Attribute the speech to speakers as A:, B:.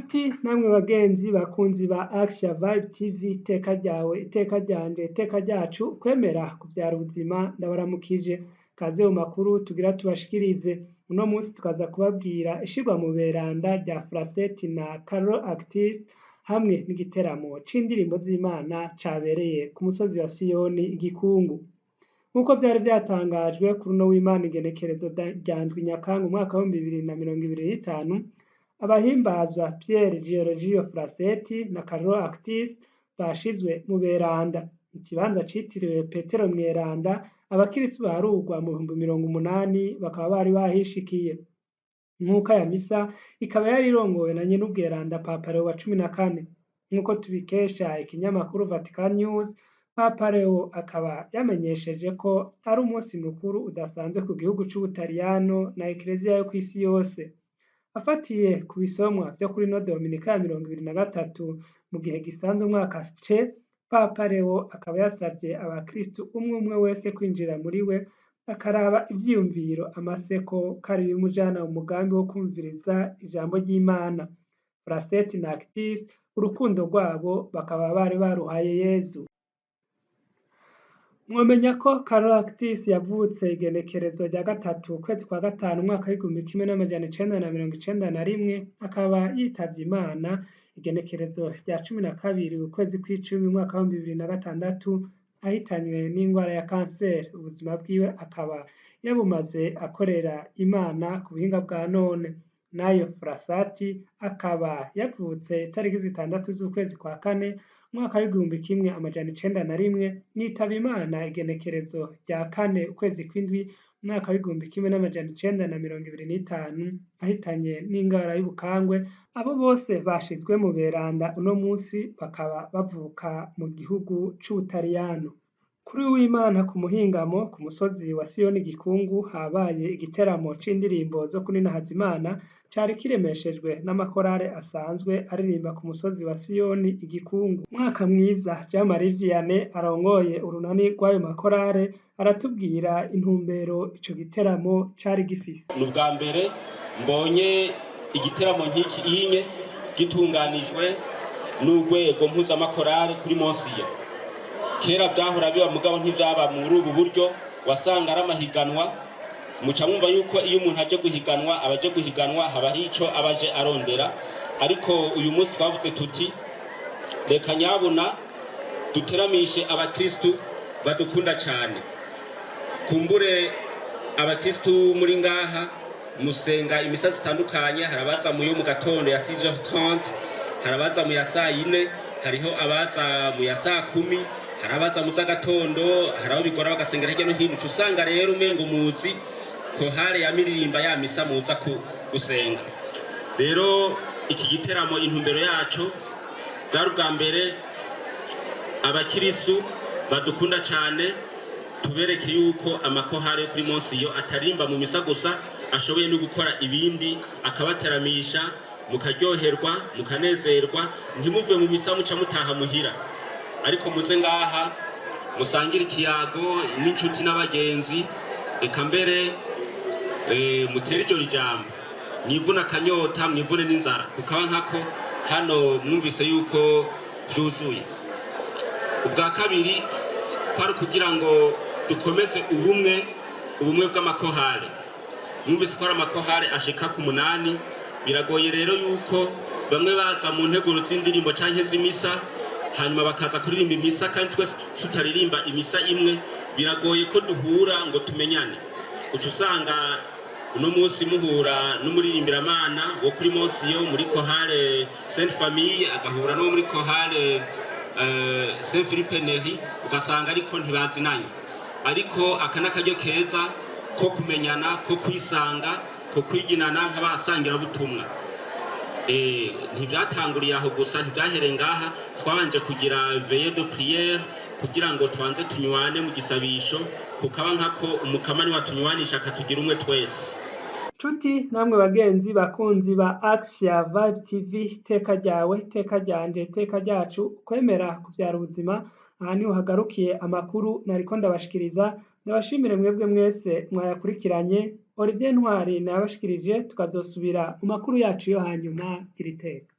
A: Nshuti namwe bagenzi bakunzi ba Axia Vibe TV, iteka ryawe, iteka ryanje, iteka ryacu, kwemera kuvyara ubuzima, ndabaramukije. Kaze mu makuru tugira tubashikirize. Uno munsi tukaza kubabwira ishirwa mu beranda rya Fraseti na Carlo Actis hamwe n'igiteramo c'indirimbo z'Imana cabereye ku musozi wa Siyoni Igikungu. Nk'uko vyari vyatangajwe kuri uno w'Imana igenekerezo rya 7 Nyakanga umwaka w'2025, abahimbazwa Pierre Giorgio Frasetti na Carlo Actis bashizwe mu beranda. Ikibanza citiriwe Petero Mweranda, abakirisu baharugwa mu 80,000 bakaba bari bahishikiye. Nkuka ya misa ikaba yari irongowe na nyen'ubweranda Papa Leo wa 14. Nk'uko tubikesha ikinyamakuru Vatican News, Papa Leo akaba yamenyesheje ko ari umunsi mukuru udasanzwe ku gihugu c'Ubutaliyano na Ekereziya yo kw'isi yose. Afatiye ku bisomwa vyo kuri ino Dominika ya 23 mu gihe gisanzwe umwaka C, Papa Leo akaba yasavye abakristu umwe umwe wese kwinjira muri we akaraba ivyiyumviro amaseko ko ari ibimujana mu mugambi wo kwumviriza ijambo ry'Imana. Frasetti na Actis urukundo rwabo bakaba bari baruhaye Yezu. Mwomenya ko Carlo Actis yavutse igenekerezo rya 3 ukwezi kwa 5 umwaka w'1991, akaba yitavye Imana igenekerezo rya 12 ukwezi kw'icumi umwaka w'2006 ahitanywe n'ingwara ya kanseri. Ubuzima bwiwe akaba yabumaze akorera Imana ku buhinga bwa none. Nayo Frassati akaba yavutse itariki 6 z'ukwezi kwa 4 umwaka w'1901, yitaba Imana igenekerezo rya 4 ukwezi kw'indwi umwaka w'1925 ahitanye n'ingwara y'ubukangwe. Abo bose bashizwe mu beranda uno munsi bakaba bavuka mu gihugu c'Ubutaliyano. Kuri uw'Imana ku muhingamo ku musozi wa Siyoni Gikungu habaye igiteramo c'indirimbo zo kuninahaza Imana cari kiremeshejwe n'amakorale asanzwe aririmba ku musozi wa Siyoni Igikungu. Mwaka mwiza Jean Marie Vianney arongoye urunani rw'ayo makorale aratubwira intumbero ico giteramo cari gifise.
B: Ni ubwa mbere mbonye igiteramo nk'iki inye gitunganijwe n'urwego mpuzamakorale kuri Monsiya. Kera byahora biba mugabo ntivyaba muri ubu buryo, wasanga ari amahiganwa. Muca mwumva yuko iyo umuntu aje guhiganwa abaje guhiganwa haba hari ico abaje arondera, ariko uyu munsi twavuze tuti reka nyabuna duteramishe abakristu badukunda cyane. Kumbure abakristu muri ngaha musenga imisa zitandukanye, harabaza mu yo mu gatondo ya 6h30, harabaza mu ya saa 4, hariho abaza mu ya saa 10, harabaza mu z'agatondo, haraho bigora bagasengera hirya no hino. Uca usanga rero umengo muzi kohare ya miririmba ya misa muza gusenga. Rero iki giteramo intumbero yaco bwari ubwa mbere abakirisu badukunda cyane tubereke yuko amakohare yo kuri Monsiyo atarimba mu misa gusa, ashoboye no gukora ibindi akabateramisha mukaryoherwa mukanezerwa, ntimuve mu misa muca mutaha muhira, ariko muze ngaha musangire ikiyago n'inshuti n'abagenzi, eka mbere mutere iryo jambo, mwivune akanyota mwivune n'inzara, kukaba nkako hano mwumvise yuko byuzuye. Ubwa kabiri kwari kugira ngo dukomeze ubumwe bw'amakohare. Mwumvise ko ari amakohare ashika ku 8. Biragoye rero yuko bamwe baza mu nteguro z'indirimbo canke z'imisa hanyuma bakaza kuririmba imisa kandi twese tutaririmba imisa imwe, biragoye ko duhura ngo tumenyane. Uca usanga uno munsi muhura n'umuririmbiramana wo kuri Monsiyo muri kohare Sainte Famille, agahura no muri kohare Saint Philippe Neri, ugasanga ariko ntibazinanye. Ariko aka n'akaryo keza ko kumenyana, ko kwisanga, ko kwiginana nk'abasangira butumwa. Ntibyatanguriye aho gusa, ntibyahereye ngaha, twabanje kugira veillée de prière kugira ngo tubanze tunywane mu gisabisho, kukaba nkako umukama ni watunywanisha akatugira umwe twese.
A: Nshuti namwe bagenzi bakunzi ba Axia Vibe TV, iteka ryawe, iteka ryanje, iteka ryacu, kwemera kuvyara ubuzima. Aha niho hagarukiye amakuru nariko ndabashikiriza. Ndabashimire mwebwe mwese mwayakurikiranye. Olivier Ntwari nayabashikirije, tukazosubira mu makuru yacu yo hanyuma. Iri teka.